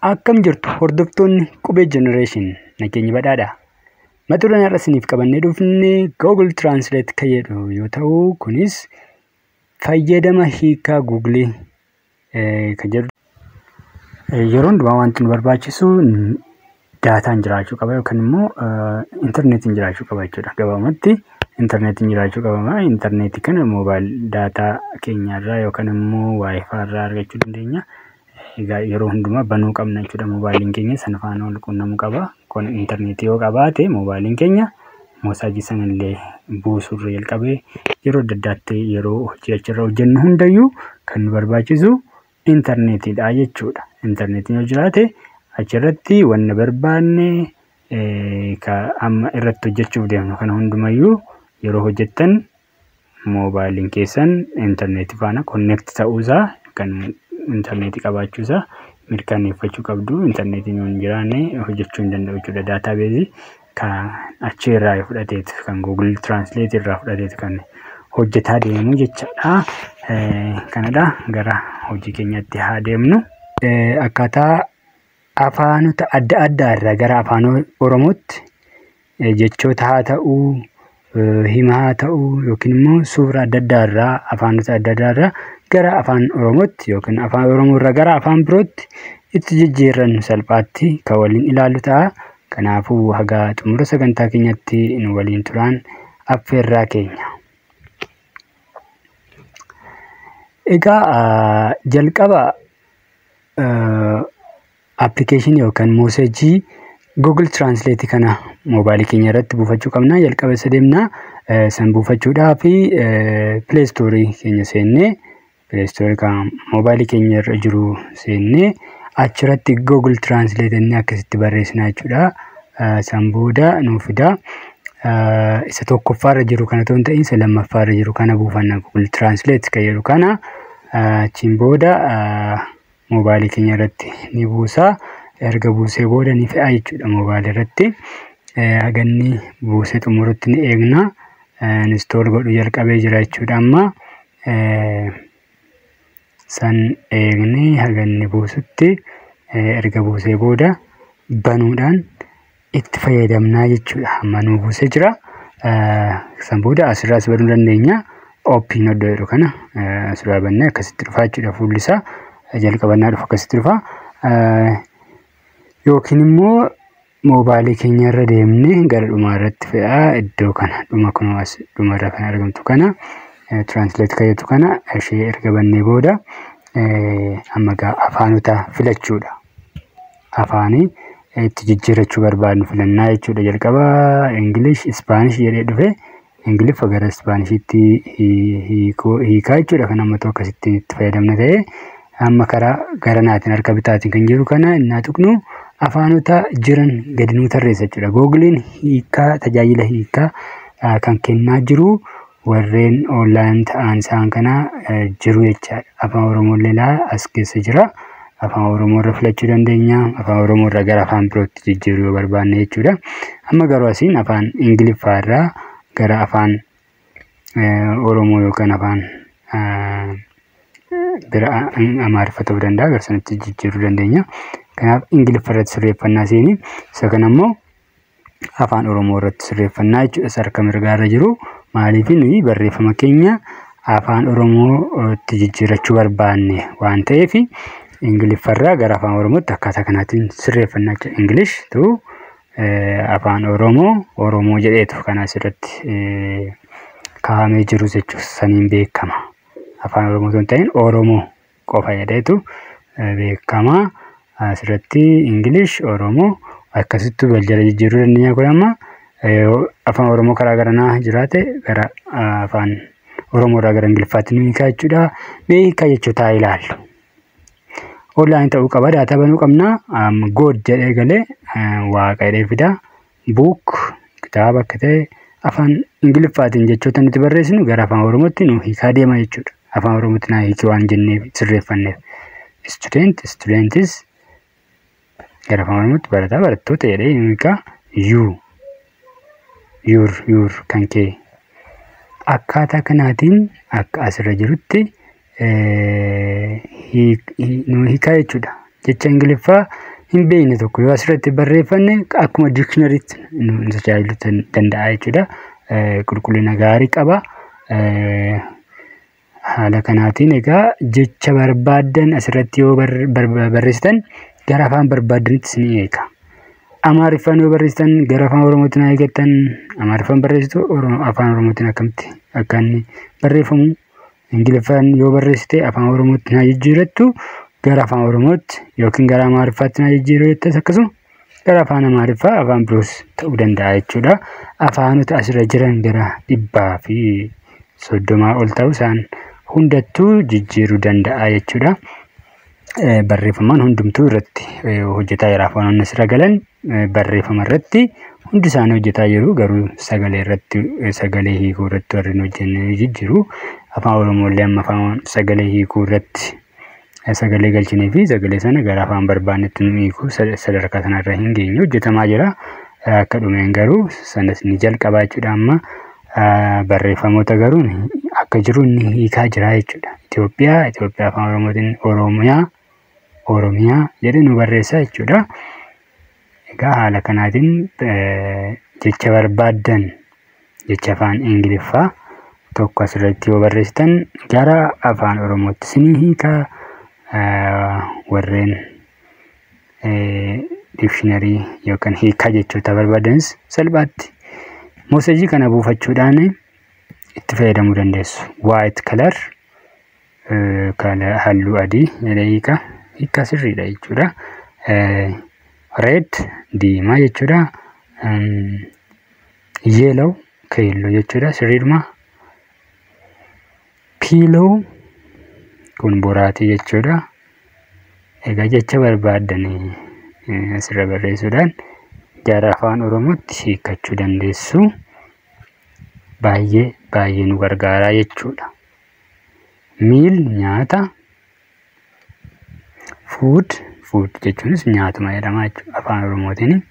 Akkam jirtu hordoftoonni Qubee Generation, nageenyi badhaadha. Mata dureen har'a isiniif qabannee dhufne Google Translate kan jedhu yoo ta'u, kunis fayyadama hiikaa Google kan jedhu. Yeroo hundumaa wanti nu barbaachisu daataan jiraachuu qaba yookaan immoo intarneetiin jiraachuu qaba jechuudha. Gabaabumatti intarneetiin jiraachuu qaba. Intarneetii kana mobile data keenyarraa yookaan immoo WiFi irraa argachuu dandeenya. Egaa yeroo hundumaa banuu qabna jechuudha. Moobaayiliin keenya sana faana wal quunnamuu qaba. Kun intarneetii yoo qabaate, moobaayiliin keenya moosaajii sanallee buusurra jalqabee yeroo adda addaatti yeroo hojii achirra hojjennu hundayyuu kan nu barbaachisu intarneetiidha jechuudha. Intarneetiin yoo jiraate, achirratti wanna barbaanne amma irratti hojjechuuf deemnu kana hundumayyuu yeroo hojjettan, moobaayiliin keessan intarneetii faana connect ta'uusaa kan intarneetii qabaachuusaa mirkaneeffachuu qabdu. Intarneetiin yoo hin jiraanne hojjechuu hin danda'u jechuudha. Database kan achi irraa fudhateetu, kan Google Translate irraa fudhateetu kan hojjetaa deemu jechaadha. Kanadha, gara hojii keenyatti haa deemnu. Akkaataa afaanota adda addaa irraa gara afaan Oromootti jechoota haa ta'uu, hima haa ta'uu, yookiin immoo suura adda addaa irraa, afaanota adda addaa irraa gara afaan Oromootti yookiin afaan Oromoo irraa gara afaan birootti itti jijjiirrannu salphaatti kan waliin ilaallu ta'a. Kanaafuu haga xumura sagantaa keenyatti nu waliin turaan affeerraa keenya. Egaa jalqaba appilikeeshinii yookaan moosajii Google Translate kana moobaayilii keenya irratti buufachuu qabna. Jalqaba isa deemna. San buufachuudhaaf Play Store keenya seennee, Play Store kan moobaayilii keenya irra jiru seennee, achirratti Google Translate inni akkasitti barreessina jechuudha. San booda nuu fida. Isa tokkoffaarra jiru kana otoo hin ta'in, isa lammaffaarra jiru kana buufanna, Google Translate kan jedhu kana. Achiin booda moobaayilii keenya irratti ni buusa. Erga buusee booda ni fe'a jechuudha moobaayilii irratti. Haga inni buusee xumurutti ni eegna. Install godhuu jalqabee jira jechuudha amma. San eegnee haga inni buusutti, erga buusee booda banuudhaan itti fayyadamnaa jechuudha. Amma nuu buusee jira. San booda asirraas banuu dandeenya. Open iddoo jedhu kana asirraa bannee akkasitti dhufa jechuudha fuulli isaa. Jalqabannaa dhufu akkasitti dhufa. Yookiin immoo moobaayilii keenya irra deemnee gara dhumaa irratti fe'aa, iddoo kana dhuma kunoo as dhumarra kan argamtu kana, translate kan jettu kana ishee erga bannee booda, amma gaa afaanota filachuudha. Afaanii itti jijjiirrachuu barbaadnu filannaa jechuudha. Jalqaba English Spanish jedhee dhufe, Ingiliffa gara Spaanishitti hiikaa jechuudha. Kan ammatu akkasitti itti fayyadamna ta'ee, amma karaa gara naatiin harka bitaatiin kan jiru kana innaa tuqnu, afaanota jiran gadi nuu tarreessa jechuudha. Googiliin hiikaa, tajaajila hiikaa kan kennaa jiru warreen online ta'an isaan kana jiru jechaadha. Afaan Oromoo illee as keessa jira. Afaan Oromoo irra filachuu dandeenya. Afaan Oromoo irraa gara afaan birootti jijjiiruu yoo barbaanne jechuudha. Amma garuu asiin afaan Ingiliffaa irraa gara afaan Oromoo yookaan afaan bira, Amaariffa ta'uu danda'a, gara sanatti jijjiiruu dandeenya. Kanaaf Ingiliffa irratti sirreeffannaa seeni. Isa kana immoo afaan Oromoo irratti sirreeffannaa jechuudha. Isa harka mirgaa irra jiru maaliif, nuyi barreeffama keenya afaan Oromootti jijjiirrachuu barbaanne waan ta'eef, Ingiliffarraa gara afaan Oromootti akkaataa kanaatiin sirreeffannaa jechuudha. English to afaan Oromoo, Oromoo jedheetu kan asirratti kaa'amee jiru jechuudha. Saniin beekama. Afaan Oromoo osoo hin ta'in Oromoo qofa jedheetu beekama. Asirratti English Oromoo akkasitti wal jala jijjiiruu dandeenya. Kun amma afaan Oromoo karaa garanaa jiraate, gara afaan Oromoo irraa gara Ingiliffaatti nu hiikaa jechuudha. Mee hiikaa jechoota ilaallu. Online ta'uu qaba, daataa banuu qabna. God jedhee galee waaqa jedhee fida. Book kitaaba akka ta'e, afaan Ingiliffaatiin jechoota nuti barreessinu gara afaan Oromootti nu hiikaa deema jechuudha. Afaan Oromootti naa hiikii waan jenneef sirreeffanneef. Student, students gara afaan Oromootti barataa, barattoota jedhee nu hiikaa. You, your, your kan kee. Akkaataa kanaatiin akka asirra jirutti nu hiikaa jechuudha. Jecha Ingiliffaa hin beekne tokko yoo asirratti barreeffanne akkuma dictionarytti nu tajaajiluu danda'a jechuudha. Qulqullina gaarii qaba. Haala kanaatiin egaa jecha barbaaddan asirratti yoo barreessitan gara afaan barbaaddanitti isin hiika. Amaariffaan yoo barreessitan gara afaan Oromootiin haa eeggattan. Amaariffaan barreessitu afaan Oromootiin akkamitti akka inni barreeffamu. Ingiliffaan yoo barreessite afaan Oromootti haa jijjiirattu, gara afaan Oromootti yookiin gara Amaariffaatti haa jijjiiru jettas akkasuma gara afaan Amaariffaa, afaan biroos ta'uu danda'a jechuudha. Afaanota asirra jiran gara 130 ol ta'u isaan hundattuu jijjiiruu danda'a jechuudha. Barreeffamaan hundumtuu irratti hojjetaa jira. Afaanonni asirra galan barreeffama irratti hundi isaanii hojjetaa jiru, garuu sagalee irratti, sagalee hiikuu irratti warri hin hojjenne jijjiiru. Afaan Oromoo illee amma afaan sagalee hiikuu irratti sagalee galchinee fi sagalee sana gara afaan barbaannetti nu hiikuu sadarkaa sanarra hin geenye, hojjetamaa jira. Akka dhumeen garuu sanas ni jalqaba jechuudha. Amma barreeffamoota garuu akka jiru ni hiikaa jira jechuudha. Itoophiyaa, Itoophiyaa afaan Oromootiin Oromiyaa, Oromiyaa jedhee nu barreessa jechuudha. Egaa haala kanaatiin jecha barbaaddan, jecha afaan Ingiliffaa tokko asirratti yoo barreessitan gara afaan Oromootti isinii hiikaa. Warreen dictionary yookaan hiikaa jechoota barbaadanis salphaatti moosajii kana buufachuudhaan itti fayyadamuu dandeessu. White color, halluu adii jedhee hiika. Hiika sirriidha jechuudha. Red, diimaa jechuudha. Yellow, keelloo jechuudha sirriidhuma. Pillow kun boraatii jechuudha. Egaa jecha barbaaddan asirra barreessuudhaan gara afaan Oromootti hiikkachuu dandeessu. Baay'ee baay'ee nu gargaara jechuudha. Meal, nyaata. Food, food jechuunis nyaatuma jedhama jechuudha afaan Oromootiin.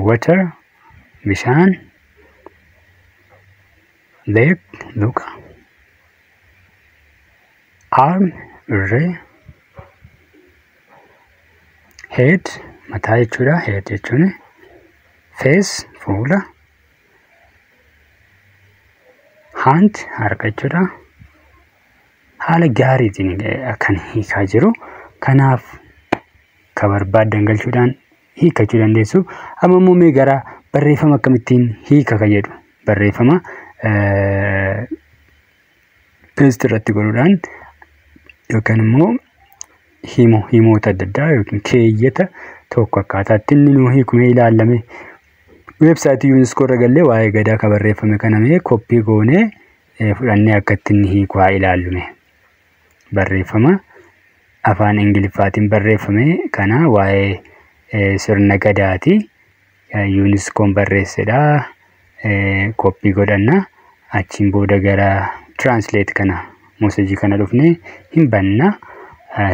Water, bishaan. Leg, luka. Arm, irree. Head, mataa jechuudha. Head jechuun. Face, fuula. Hand, harka jechuudha. Haala gaariitiin kan hiikaa jiru. Kanaaf ka barbaaddan galchuudhaan hiikkachuu dandeessu. Amma immoo mee gara barreeffama akkamittiin hiika kan jedhu, barreeffama paste irratti godhuudhaan yookaan immoo himoota adda addaa yookiin keeyyata tokko akkaataatti inni nuu hiiku mee ilaallame. Weebsaayitii UNESCO irra gallee waa'ee gadaa kan barreeffame kana mee copy goonee fudhannee akka itti inni hiiku haa ilaallume. Barreeffama afaan Ingiliffaatiin barreeffame kana waa'ee sirna gadaati. UNESCOon barreessedha. Copy godhanna. Achiin booda gara translate kana, moosajii kana dhufnee hin banna.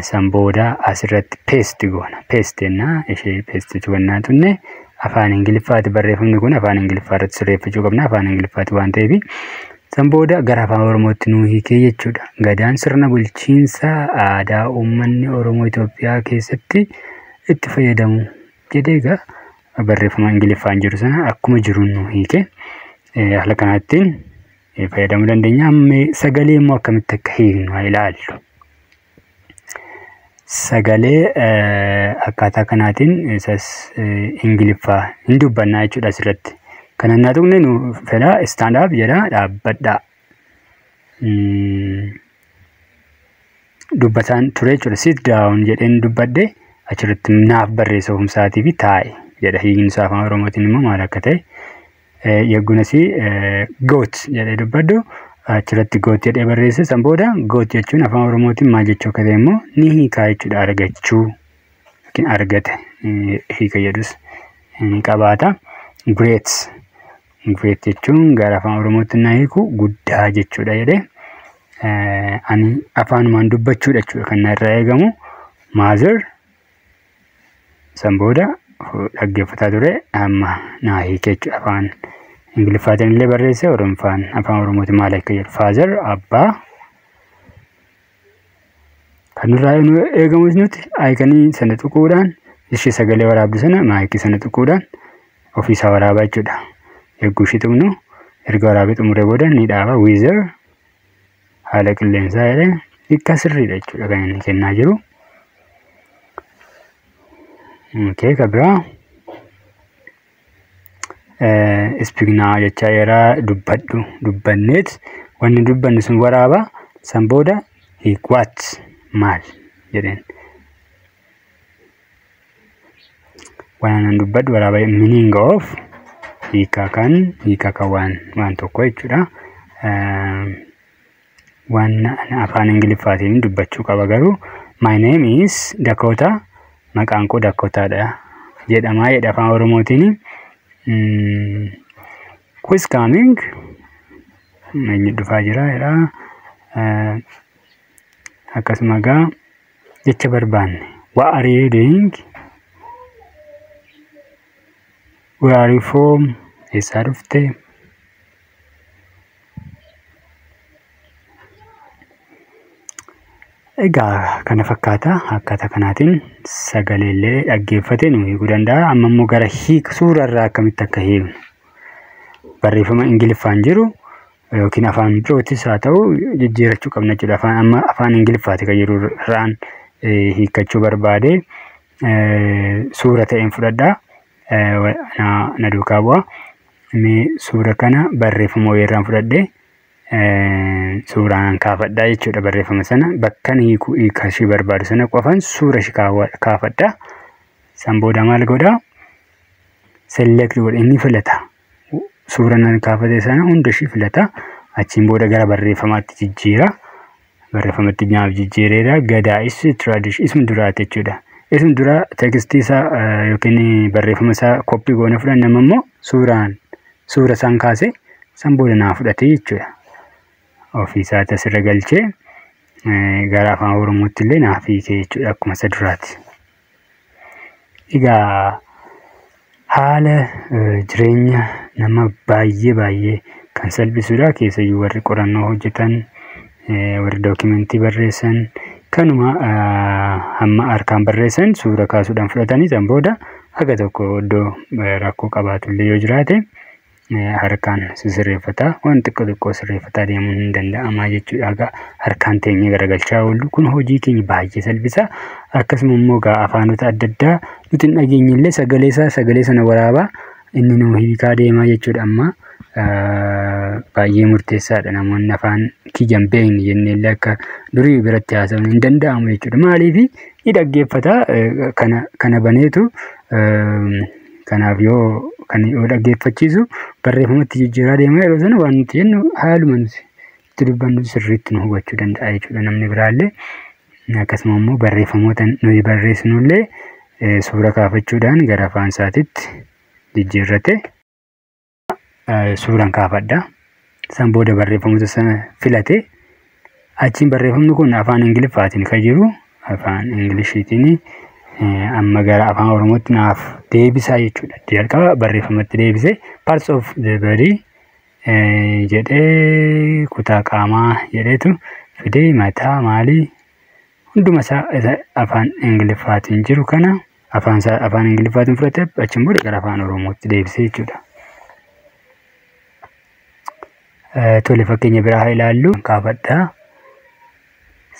San booda asirratti paste goona. Paste jennaa, ishee paste gonnaa tunne afaan Ingiliffaati barreeffamni kun, afaan Ingiliffaa irratti sirreeffachuu qabna, afaan Ingiliffaati waan ta'eef. San booda gara afaan Oromootti nuu hiikee jechuudha. Gadaan sirna bulchiinsa aadaa uummanni Oromoo Itoophiyaa keessatti itti fayyadamu jedhee, egaa barreeffama Ingiliffaan jiru sana akkuma jiruun nu hiike. Haala kanaattiin fayyadamuu dandeenya. Amma sagalee immoo akkamitti akka hiiknu haa ilaallu. Sagalee akkaataa kanaatiin isas Ingiliffaa hin dubbannaa jechuudha asirratti. Kan innaa tuqne nu fedha, "stand up" jedha, dhaabbadhaa. Dubbataan ture jechuudha. "Sit down" jedheen dubbadhe, achirratti naaf barreessa ofumsaatii fi taa'e jedha. Hiikni isaa afaan Oromootiin immoo maal akka ta'e yeggunas "goat" jedhee dubbadhu, achirratti "goat" jedhee barreesse. San booda "goat" jechuun afaan Oromootiin maal jechuu akka ta'e immoo ni hiikaa jechuudha. Argachuu yookiin argate hiika jedhus ni qabaata. Great, great jechuun gara afaan Oromootti na hiiku guddaa jechuudha jedhee, ani afaanumaan dubbachuudha jechuudha kan narraa eegamu. Mother, san booda dhaggeeffataa ture, amma naa hiike jechuudha. Afaan Ingiliffaatiin illee barreesse, Oromoffaan afaan Oromootiin maal akka jedhu. Father, abbaa. Kan nurraa eegamus nuti iconii sana tuquudhaan Ishee sagalee waraabdu sana maayikii sana tuquudhaan ofiisaa waraabaa jechuudha. Eeguu ishee tuqnu erga waraabee xumuree booda ni dhaaba. Weather, haala qilleensaa jedhee hiikkaa sirriidha jechuudha kan inni kennaa jiru. Okay, kan biraa "Speak now" jechaa jira, dubbadhu dubbanneet wanni dubbannu sun waraaba. San booda "What", maal jedheen. Waan anan dubbadhu waraaba. Meaning of, hiikaa kan waan tokko jechuudha. Waan afaan Ingiliffaatiin dubbachuu qaba garuu. "My name is Dakota", maqaan koo Dakotaadha jedhamaa jedha afaan Oromootiin. "Who is coming?" Eenyu dhufaa jira jedha. Akkasuma egaa jecha barbaanne. "What are you doing?" "Where are you from?" Eessaa dhufte? Egaa kana fakkaata. Akkaataa kanaatiin sagaleellee dhaggeeffatee nu hiikuu danda'a. Amma immoo gara hiika suurarraa akkamitti akka hiiknu, barreeffama Ingiliffaan jiru yookiin afaan birootis haa ta'u jijjiirachuu qabna jechuudha. Afaan amma afaan Ingiliffaati kan jiru irraan hiikkachuu barbaade suura ta'een fudhadhaa. Na duukaa bu'a. Mee suura kana barreeffama wayiirraan fudhadhee suuraan kaafadhaa jechuudha. Barreeffama sana bakkan hiikuu hiika ishee barbaadu sana qofan suura ishee kaafadha. San booda maal godhaa? Select godhe, inni filata. Suura nan kaafate sana hunda ishee filata. Achiin booda gara barreeffamaatti jijjiira. Barreeffamatti naaf jijjiireera. Gadaa is tradition isuma duraati jechuudha. Isuma dura text isaa yookiin barreeffama isaa copy goone fudhanne, amma immoo suuraan suura isaan kaase san booda naa fudhate jechuudha. Ofii isaati asirra galchee gara afaan Oromootti illee naaf hiike jechuudha akkuma isa duraati. Egaa haala jireenya nama baay'ee baay'ee kan salphisudha. Keessayyuu warri qorannoo hojjetan, warri document barreessan, kanuma hamma harkaan barreessan suura kaasuudhaan fudhatanii san booda haga tokko iddoo rakkoo qabaatullee yoo jiraate harkaan sisirreeffataa, waan xiqqoo xiqqoo sirreeffataa deemuun hin danda'ama jechuudha. Haga harkaan teenyee garagalchaa oollu kun hojii keenya baay'ee salphisa. Akkasuma immoo egaa afaanota adda addaa nuti hin dhageenye illee sagalee isaa sagalee sana waraabaa inni nu hiikaa deemaa jechuudha. Amma baay'ee murteessaadha, namoonni afaan kiyya hin beekne jennee illee akka durii biratti haasa'uun hin danda'amu jechuudha. Maaliif? Ni dhaggeeffata kana baneetu. Kanaaf yoo kan yoo dhaggeeffachiisu barreeffamatti jijjiiraa deema, yeroo sana waan nuti jennu haaluma nuti itti dubbannu sirriitti nu hubachuu danda'a jechuudha namni biraallee. Akkasuma immoo barreeffamoota nuyi barreessinullee suura kaafachuudhaan gara afaan isaatiitti jijjiirrate. Suuraan kaafadha. San booda barreeffamoota sana filate, achiin barreeffamni kun afaan Ingiliffaatiin kan jiru afaan Ingilishiitiin amma gara afaan Oromootti naaf deebisaa jechuudha. Jalqaba barreeffamatti deebisee "parts of the body" jedhee, kutaa qaamaa jedheetu fidee, mataa maalii hunduma isaa afaan Ingiliffaatiin jiru kana afaan isaa afaan Ingiliffaatiin fudhatee achiin booda gara afaan Oromootti deebisee jechuudha. Tole, fakkeenya biraa haa ilaallu. Kaafadhaa.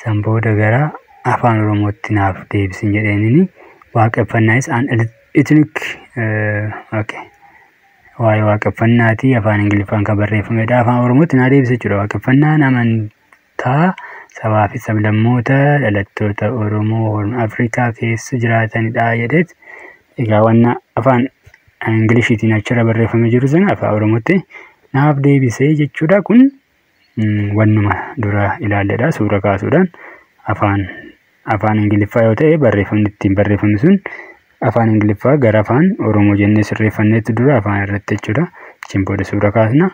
San booda gara afaan Oromootti naaf deebisin jedheenini. Waaqeffannaa is an ethnic, okay. Waa'ee waaqeffannaatii afaan Ingiliffaan kan barreeffamedha. Afaan Oromootti naa deebisa jechuudha. Waaqeffannaan amantaa sabaa fi sablammoota dhalattoota Oromoo Horn Afrikaa keessa jiraatanidha jedheet. Egaa wanna afaan Ingilishiitiin achirra barreeffamee jiru sana afaan Oromootti naaf deebisee jechuudha. Kun wannuma dura ilaalledha. Suura kaasuudhaan afaan Ingiliffaa yoo ta'e barreeffamni ittiin barreeffame sun afaan Ingiliffaa gara afaan Oromoo jennee sirreeffanneetu dura afaan irratti jechuudha. Achiin booda suura kaasna,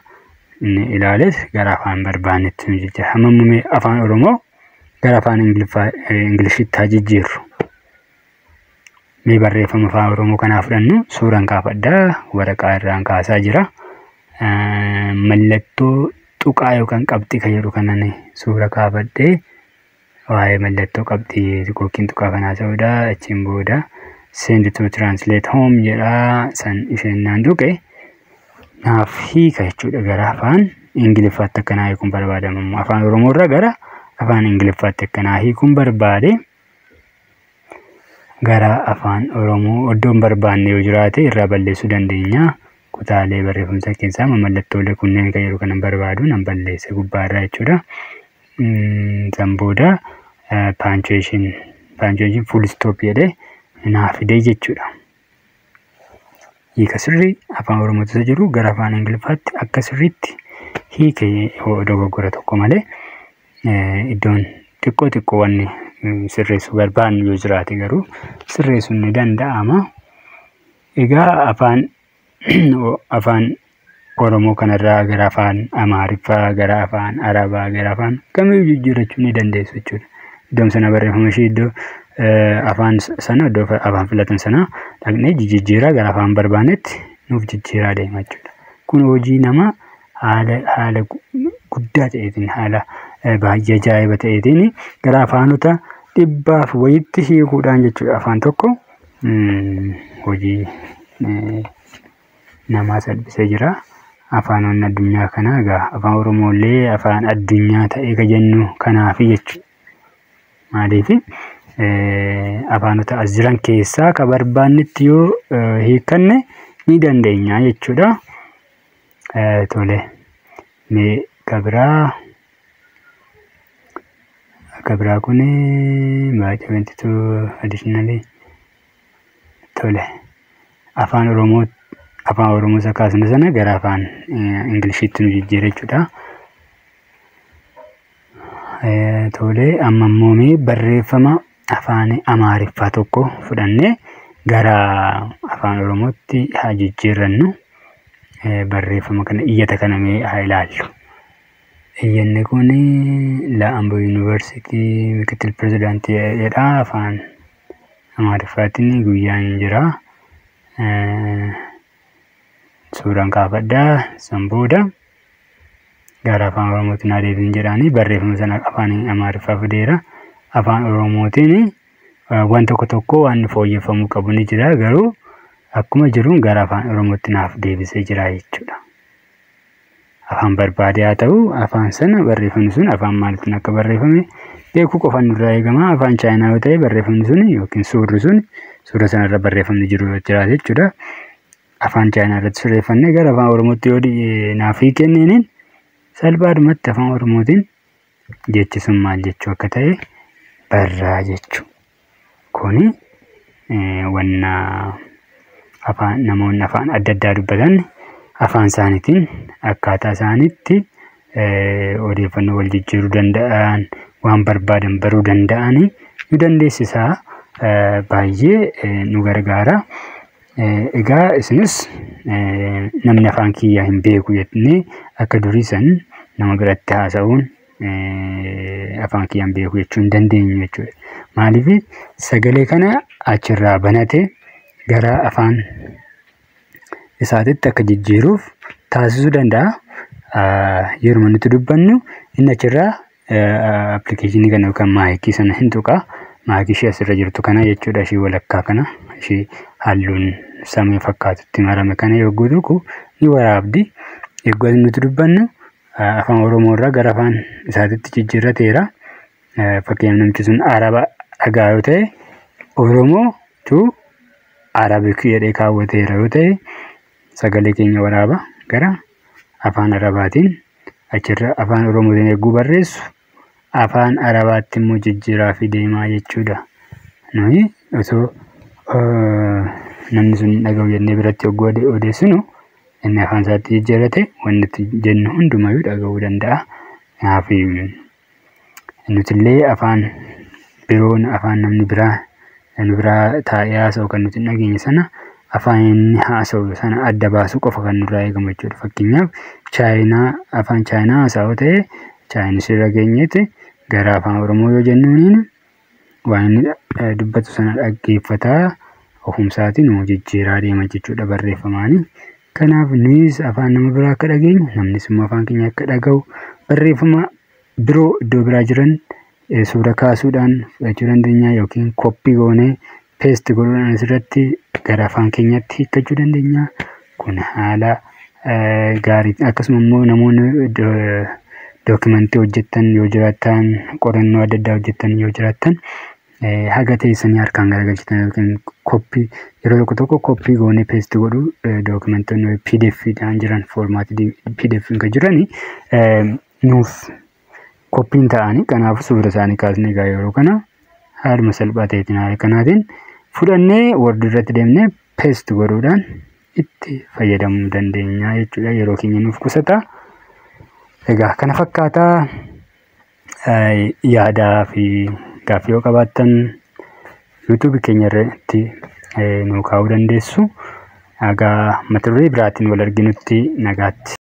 inni ilaales gara afaan barbaannetti nu jijjiira. Hamma mee afaan Oromoo gara afaan Ingiliffaa Ingilishitti haa jijjiirru. Mee barreeffama afaan Oromoo kanaa fudhannu, suuraan kaafadhaa, waraqaa irraan kaasaa jira. Mallattoo tuqaa yookaan qabxii kan jedhu kanan suura kaafadhee waa'ee mallattoo qabxii yookiin tuqaa kanaa ta'uudha. Achiin booda Send to translate home jedha. San isheen naan tuqe naaf hiika jechuudha gara afaan Ingiliffaatti akkanaa hiikuun barbaadamu. Afaan Oromoo irraa gara afaan Ingiliffaatti akkanaa hiikuun barbaade, gara afaan Oromoo iddoo hin barbaanne yoo jiraate irraa balleessuu dandeenya. Kutaalee barreeffamsaa keessaa mallattoolee kunneen kan jedhu kanan barbaadu nan balleessa gubbaarraa jechuudha. San booda punctuation, full stop jedhee naa fidee jechuudha. Hiika sirrii afaan Oromootti isa jiru gara afaan Ingiliffaatti akka sirriitti hiike, dogoggora tokko malee. Iddoon xiqqoo xiqqoo wanni sirreessuu barbaannu yoo jiraate garuu sirreessuun ni danda'ama. Egaa afaan Oromoo kanarraa gara afaan Amaariffaa, gara afaan Arabaa, gara afaan kamiyyuu jijjiirrachuu ni dandeessu jechuudha. Iddoon sana barreeffama ishee iddoo afaan sana, iddoo afaan filatan sana dhaqnee jijjiiraa gara afaan barbaannetti nuuf jijjiiraa deema jechuudha. Kun hojii nama haala guddaa ta'eetiin, haala baay'ee ajaa'iba ta'eetiin gara afaanota dhibbaaf wayitti hiikuudhaan jechuudha. Afaan tokko hojii namaa salphisee jira. Afaanonni addunyaa kanaa egaa afaan Oromoo illee afaan addunyaa ta'ee ka jennu kanaafi jechuudha. Maaliif, afaanota as jiran keessaa ka barbaannetti yoo hiikkanne ni dandeenya jechuudha. Tole, mee ka biraa kun baay'ee 22 additionally. Tole, afaan Oromoo isa kaasne sana gara afaan Ingiliishiitti nu jijjiira jechuudha. Tole, amma immoo mee barreeffama afaan Amaariffaa tokko fudhannee gara afaan Oromootti haa jijjiirrannu. Barreeffama kana, iyyata kana mee haa ilaallu. Iyyanni kun Ambo Yuunivarsiitii ምክትል pirezidaantii jedha, afaan Amaariffaatiin guyyaan jira. Suuraan kaafadhaa, san booda gara afaan Oromootti naa deebiin jedhaanii barreeffama sana afaan Amaariffaa fideera. Afaan Oromootiin waan tokko tokko waan fooyyeffamuu qabu ni jira, garuu akkuma jiruun gara afaan Oromootti naaf deebisee jira jechuudha. Afaan barbaade haa ta'u, afaan sana barreeffamni sun afaan maaliitiin akka barreeffame beekuu qofaan nurraa eegama. Afaan Chaayinaa yoo ta'e barreeffamni sun yookiin suurri sun, suura sanarra barreeffamni jiru yoo jiraate jechuudha. Afaan Chaayinaa irratti sirreeffannee gara afaan Oromootti yoo naaf kenniniin salphaadhumatti afaan Oromootiin jechi sun maal jechuu akka ta'e barraa jechuu. Kuni wanna afaan namoonni afaan adda addaa dubbatan afaan isaaniitiin akkaataa isaaniitti odeeffannoo wal jijjiiruu danda'an, waan barbaadan baruu danda'anii nu dandeessisaa, baay'ee nu gargaara. Egaa isinis namni afaan kiyyaa hin beeku jennee akka durii san nama biratti haasa'uun afaan kiyyaa hin beeku jechuu hin dandeenyu jechuudha. Maaliif, sagalee kana achirraa banatee gara afaan isaatitti akka jijjiiruuf taasisuu danda'a. Yeruma nuti dubbannu inni achirraa appilikeeshinii kana yookaan maayikii sana hin tuqa. Maayikii ishee asirra jirtu kana jechuudha, ishee walakkaa kana, ishee halluun samii fakkaatutti marame kana yogguu tuqu ni waraabdi. Yogguu nuti dubbannu afaan Oromoo irraa gara afaan isaatitti jijjiirrateera. Fakkeenyaaf, namichi sun Araba dhagaa yoo ta'e, Oromoo to Arabic jedhee kaawwateera yoo ta'e, sagalee keenya waraaba gara afaan Arabaatiin. Achirra afaan Oromootiin yogguu barreessu afaan Arabaatti immoo jijjiiraa fi deemaa jechuudha. Nuyi osoo namni sun hin dhaga'u jennee biratti yogguu odeessinu, inni afaan isaatti jijjiirrate wanti nuti jennu hundumayyuu dhaga'uu danda'a. Kanaaf nutillee afaan biroon, afaan namni biraa nu biraa taa'ee haasa'u kan nuti hin dhageenye sana, afaan inni haasa'u sana adda baasuu qofa kan nurraa eegamu jechuudha. Fakkeenyaaf, Chaayinaa, afaan Chaayinaa haasa'u ta'e, Chaayinis irra geenyeeti gara afaan Oromoo yoo jennuuniin waan inni dubbatu sana dhaggeeffataa ofumsaatiin nu jijjiiraa deema jechuudha barreeffamaani. Kanaaf nuyis afaan nama biraa akka dhageenyu, namnis immoo afaan keenya akka dhaga'u, barreeffama biroo iddoo biraa jiran suura kaasuudhaan fudhachuu dandeenya yookiin koppii goonee Paste godhuudhaan asirratti gara afaan keenyaatti hiikkachuu dandeenya. Kun haala gaarii, akkasuma immoo namoonni dookimantii hojjettan yoo jiraattan, qorannoo adda addaa hojjettan yoo jiraattan, haga teessanii harkaan garagalchitan yookiin copy, yeroo tokko tokko copy goonee paste godhuu, dookimantoonni PDF dhaan jiran, foormaatii PDF kan jirani nuuf copyn ta'anii, kanaaf suura isaanii kaasnee egaa yeroo kana haaluma salphaa ta'eetiin haala kanaatiin fudhannee Word irratti deemnee paste godhuudhaan itti fayyadamuu dandeenya jechuudha. Yeroo keenya nuuf qusata. Egaa kana fakkaataa. Yaadaa fi gaaffii yoo qabaattan YouTube keenya irratti nuu kaa'uu dandeessu. Egaa mata duree biraatiin wal arginutti nagaatti.